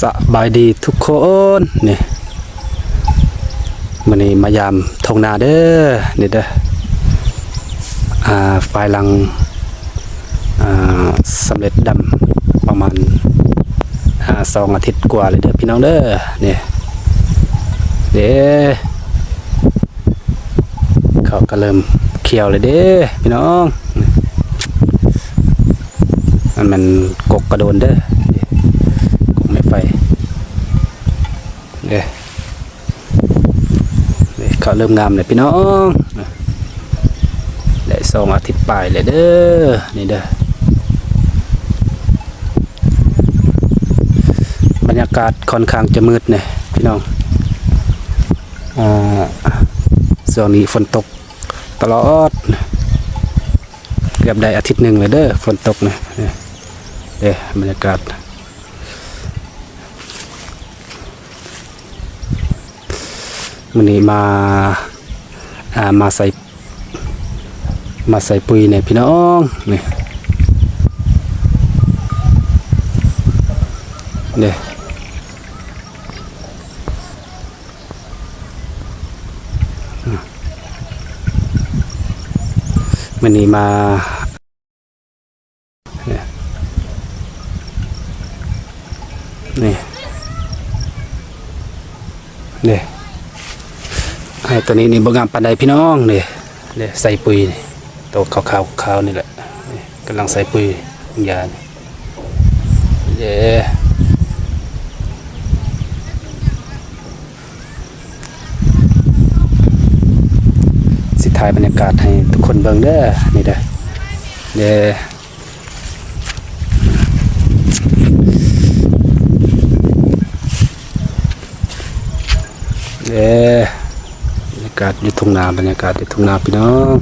ສະບາຍດີທຸກຄົນ ນີ້ ມື້ນີ້ມາຢາມທົ່ງນາເດີ ນີ້ເດີ ອ່າ ປາຍຫຼັງ ອ່າ ສຳເລັດດຳປະມານ ອ່າ ສອງອາທິດກວ່າແລ້ວເດີພີ່ນ້ອງເດີ ນີ້ເດ້ ເຂົ້າກໍເລີ່ມຂຽວແລ້ວເດ້ພີ່ນ້ອງ ອັນແມ່ນກົກກະໂດນເດີ ກົກໄມ້ໄຟເດ້. ເດ້ ເຂົ້າເລີ່ມງາມແລ້ວພີ່ນ້ອງ ໄດ້ສອງອາທິດປາຍແລ້ວເດີ ນີ້ເດີ ບັນຍາກາດຂ້ອນຂ້າງຈະມືດແດ່ພີ່ນ້ອງ ອ່າ ຊ່ວງນີ້ຝົນຕົກຕະຫຼອດ ເກືອບໄດ້ອາທິດໜຶ່ງແລ້ວເດີ ຝົນຕົກນະ ເດ້ ບັນຍາກາດ ມື້ນີ້ມາ ອ່າ ມາໃສ່ ມາໃສ່ປຸ໋ຍແດ່ພີ່ນ້ອງ ນີ້ ເດ້ ມື້ນີ້ມາ ນີ້ ນີ້ ໄອ້ຕົວນີ້ນີ້ບໍ່ງາມປານໃດພີ່ນ້ອງ ນີ້ ນີ້ໃສ່ປຸ໋ຍນີ້ ໂຕຂາວໆ ຂາວນີ້ແຫຼະ ນີ້ກຳລັງໃສ່ປຸ໋ຍຢານີ້ ເຢ້. ຊິຖ່າຍບັນຍາກາດໃຫ້ທຸກຄົນເບິ່ງເດີ ນີ້ເດີ ເດ້ ເດ້ ບັນຍາກາດຢູ່ທົ່ງນາ ບັນຍາກາດຢູ່ທົ່ງນາພີ່ນ້ອງ.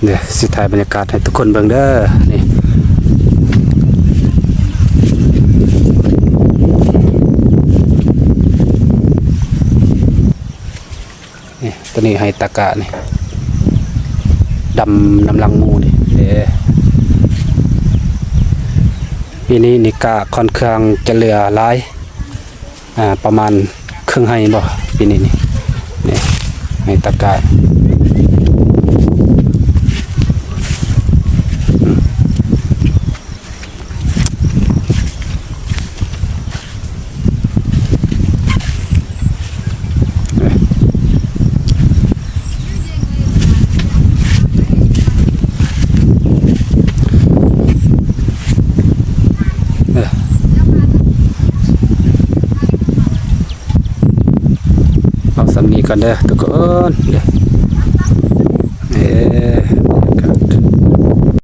ເດີ ຊິຖ່າຍບັນຍາກາດໃຫ້ທຸກຄົນເບິ່ງເດີ ນີ້ ນີ້ ຕົວນີ້ໄຮ່ຕາກະນີ້ ດຳນຳຫຼັງໝູ່ນີ້ເດ້ ປີນີ້ນີ້ກະຂ້ອນຂ້າງຈະເຫຼືອຫຼາຍ ອ່າ ປະມານເຄິ່ງໄຮ່ບໍ່ ປີນີ້ນີ້ ນີ້ ໄຮ່ຕາກະ ເອີ ເອົາສ່ຳນີ້ກ່ອນເດີທຸກຄົນເດີ ເອີ.